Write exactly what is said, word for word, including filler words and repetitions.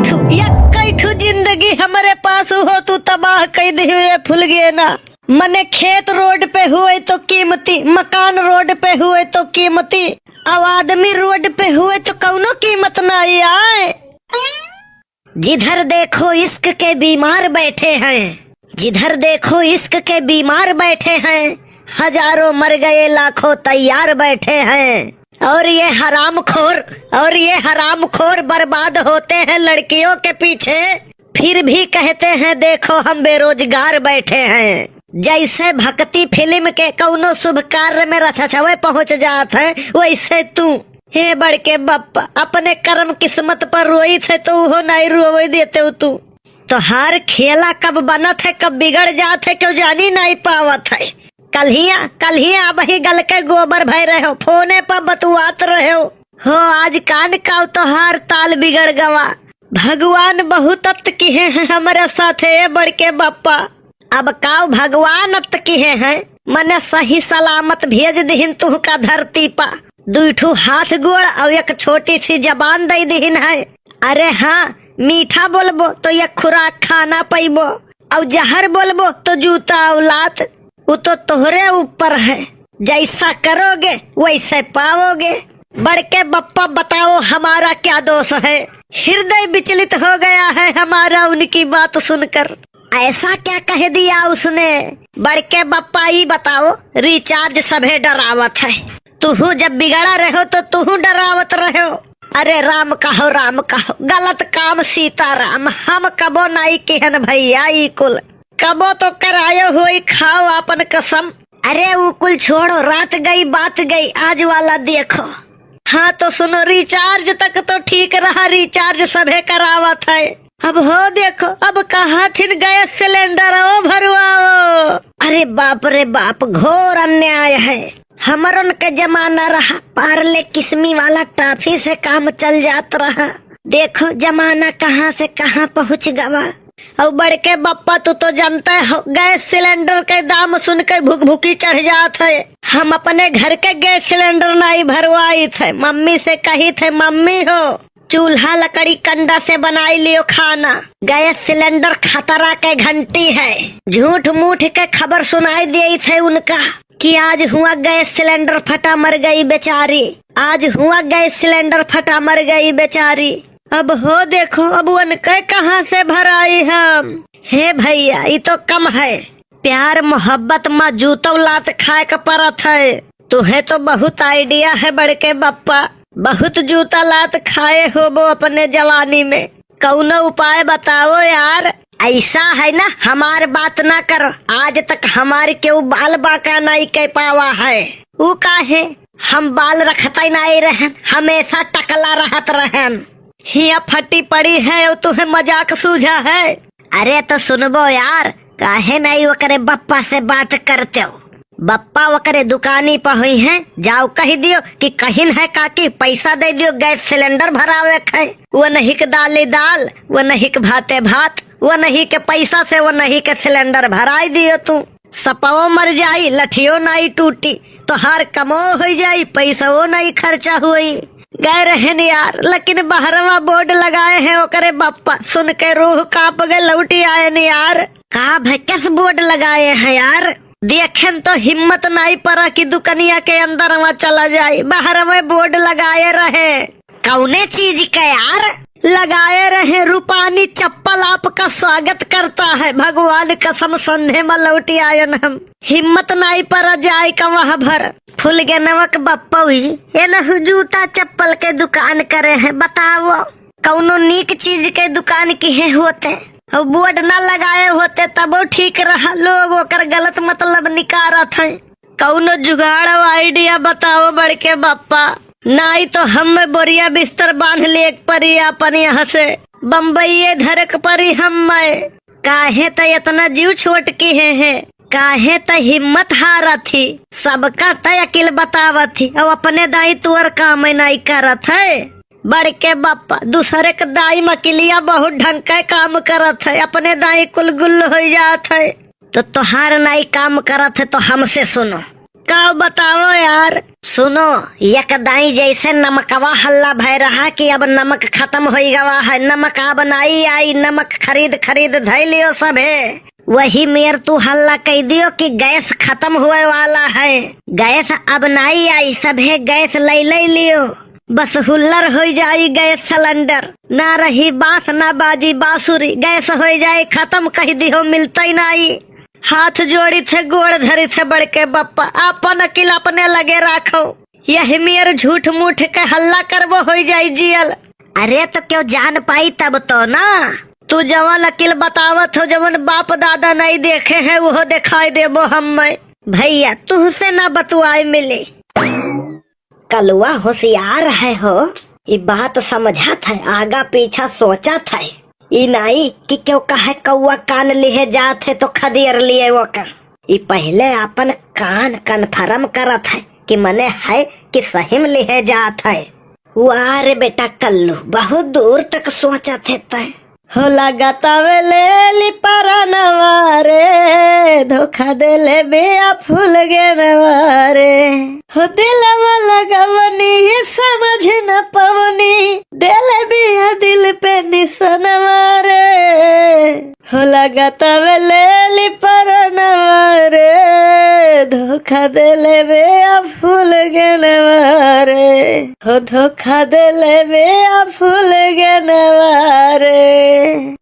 ठू, एक्कै ठू जिंदगी हमरे पास हो, तू तबाह कइ दिहु ए फुलगेना। मने खेत रोड पे हुए तो कीमती, मकान रोड पे हुए तो कीमती, अब आदमी रोड पे हुए तो कौनो कीमत नाई आए। जिधर देखो इश्क के बीमार बैठे हैं, जिधर देखो इश्क के बीमार बैठे हैं, हजारों मर गए, लाखों तैयार बैठे हैं। और ये हरामखोर, और ये हरामखोर बर्बाद होते हैं लड़कियों के पीछे, फिर भी कहते हैं, "देखो, हम बेरोजगार बैठे हैं।" जैसे भक्ति फिल्म के कौनो शुभ कार्य में रछछवे पहुँच जात है, वैसे तू, हे बड़के बप्पा, अपने कर्म किस्मत पर रोइत है तो उहो नाई रोवे देते हो तू। तोहार खेला कब बनत है, कब बिगड़ जात है, क्यों जानी नाई पावत है। कल्हिया, कल्हिया अबही गल के गोबर भय रहे हो, फोने पर बतुआत रहे हो। हो, आज कान का तोहार ताल बिगड़ गवा। भगवान बहुत अत किहे हैं हमरे साथे, ए बड़के बप्पा। अब काउ भगवान अत किहे हैं, मने सही सलामत भेज दिहिन तुहका धरती पा। दुई ठू हाथ गोड़ और एक छोटी सी जबान दे दिहिन है। अरे हाँ, मीठा बोलबो तो एक खुराक खाना पइबो, और जहर बोलबो तो जूता और लात। वो तो तोहरे ऊपर है, जैसा करोगे वैसे पाओगे। बड़के बप्पा बताओ हमारा क्या दोष है? हृदय विचलित हो गया है हमारा उनकी बात सुनकर। ऐसा क्या कह दिया उसने? बड़के बप्पा ई बताओ, रिचार्ज सभे डरावत है, तुहू जब बिगड़ा रहो तो तुहू डरावत रहो। अरे राम कहो, राम कहो, गलत काम सीताराम, हम कबो नाई किहन भैया ई कुल। कबो तो करायो होई, खाओ आपन कसम। अरे ऊ कुल छोड़ो, रात गई बात गई, आज वाला देखो। हाँ तो सुनो, रिचार्ज तक तो ठीक रहा, रिचार्ज सभे करावत है। अब हो देखो, अब कहा थिन गैस सिलेंडर ओ भरवाओ। अरे बाप रे बाप, घोर अन्याय है। हमरन के जमाना रहा, पारले किस्मी वाला टाफी से काम चल जात रहा। देखो जमाना कहाँ से कहाँ पहुँच गवा। और बड़के बप्पा, तू तो जानते हो, गैस सिलेंडर के दाम सुन के भुकभुकी चढ़ जात है। हम अपने घर के गैस सिलेंडर नाई भरवाई थे, मम्मी से कही थे, "मम्मी हो, चूल्हा लकड़ी कंडा से बनाई लियो खाना, गैस सिलेंडर खतरा के घंटी है।" झूठ मूठ के खबर सुनाई दिए थे उनका कि आज हुआ गैस सिलेंडर फटा मर गई बेचारी, आज हुआ गैस सिलेंडर फटा मर गई बेचारी। अब हो देखो, अब उनके कहाँ से भराई हम? हे भैया, ई तो कम है। प्यार मोहब्बत मा जूतो लात खाए के परत है। तुहे तो बहुत आइडिया है बड़के बप्पा, बहुत जूता लात खाए होबो अपने जवानी में। कौनो उपाय बताओ यार। ऐसा है ना, हमार बात ना करो, आज तक हमार केहू बाल बांका नहीं कह पावा है। ऊ काहे? हम बाल रखते नहीं रहन, हमेशा टकला रहत रहन। हिया फटी पड़ी है और तुहे मजाक सूझा है। अरे तो सुनबो यार, काहे नहीं ओकरे बप्पा से बात करते हो? बप्पा ओकरे दुकानी पर हुई हैं, जाओ कह दियो कि कहिन है काकी, पैसा दे दियो, गैस सिलेंडर भरावे के है। वो नहीं के दाली दाल, वो नहीं के भाते भात, वो नहीं के पैसा से वो नहीं के सिलेंडर भराई दियो तू। सपवो मर जाई, लठियो नाई टूटी, तोहार कमो हो जाई, पैसवो नाई खर्चा होई। गए रहन यार, लेकिन बहरवा बोर्ड लगाए हैं ओकरे बप्पा, सुन के रूह कांप गए, लौटी आयन यार। का भैकस बोर्ड लगाए हैं यार? देखेन तो हिम्मत नाई परा कि दुकनिया के अंदर वहाँ चला जाए, बहरवे बोर्ड लगाए रहे। कौने चीज के यार? लगाए रहे, "रूपानी चप्पल आपका स्वागत करता है, भगवान कसम संधे में लौटी आयन हम।" हिम्मत नाई परा जाए का वहाँ भर। फुलगेनवा के बप्पा हुई, ए नहु जूता चप्पल के दुकान करे हैं, बताओ। कौनो नीक चीज के दुकान किहे होते, और बोर्ड ना लगाए होते तबो ठीक रहा, लोग ओकर गलत मतलब निकारत है। कौनो जुगाड़ और आइडिया बताओ बड़के बप्पा, नाई तो हम बोरिया बिस्तर बांध ले परी अपन यहाँ से, बम्बई धरक परी हम। काहे त इतना जीव छोट किहे है, काहे त हिम्मत हारत ही, सबका त अकिल बतावत ही, और अपने दाई तोर काम नाई करत है। बड़के बप्पा, दूसरे के दाई मकिलिया बहुत ढंग के काम करत है, अपने दाई कुल गुल हो जात है। तो तोहार नाई काम करत है तो हमसे सुनो, का बताओ यार। सुनो, एक दाई जैसे नमकवा हल्ला भय रहा कि अब नमक खतम होइ गवा है, नमक अब नाई आई, नमक खरीद खरीद धै लियो सभे। वही मेर तू हल्ला कइ दियो कि गैस खतम हुए वाला है, गैस अब नाई आई, सभे गैस लै लै लियो। बस हुल्लर होइ जाई गैस सिलेंडर, ना रही बास ना बाजी बांसुरी, गैस होइ जाई खतम, कहि दिहो मिलतै नाई। हाथ जोड़ी थे, गोड़ धरी थे बड़के बप्पा, आपन अकिल अपने लगे राखो। यही मेर झूठ मूठ के हल्ला करबो होइ जाई जियल। अरे तो केउ जान पाई तब तो ना। तू जवन अकिल बतावत हो, जवन बाप दादा नाई देखे हैं, उहो देखाई देबो हम्मे। भैया, तुहसे ना बतुआए मिली। कलुआ होशियार है हो, ई बात समझत है, आगा पीछा सोचत है। ई नाई कि केउ कहे कौआ कान लिहे जात है तो खदेर लिए ओका। ई पहिले आपन कान कन्फर्म करत है कि मने है कि सही में लिहे जात है। वाह रे बेटा कल्लू, बहुत दूर तक सोचत है तै। हो लागतावे लेली परनवा रे, धोखा देले बिया फूल गेनवा रे। हो दिलवा लगवनी, ये समझ न पवनी, देले बिया दिल पे निसनवा रे। हो लागतावे लेली परनवा रे, धोखा देले बिया फूल गेनवा रे। हो धोखा देले बिया फूल गेनवा रे।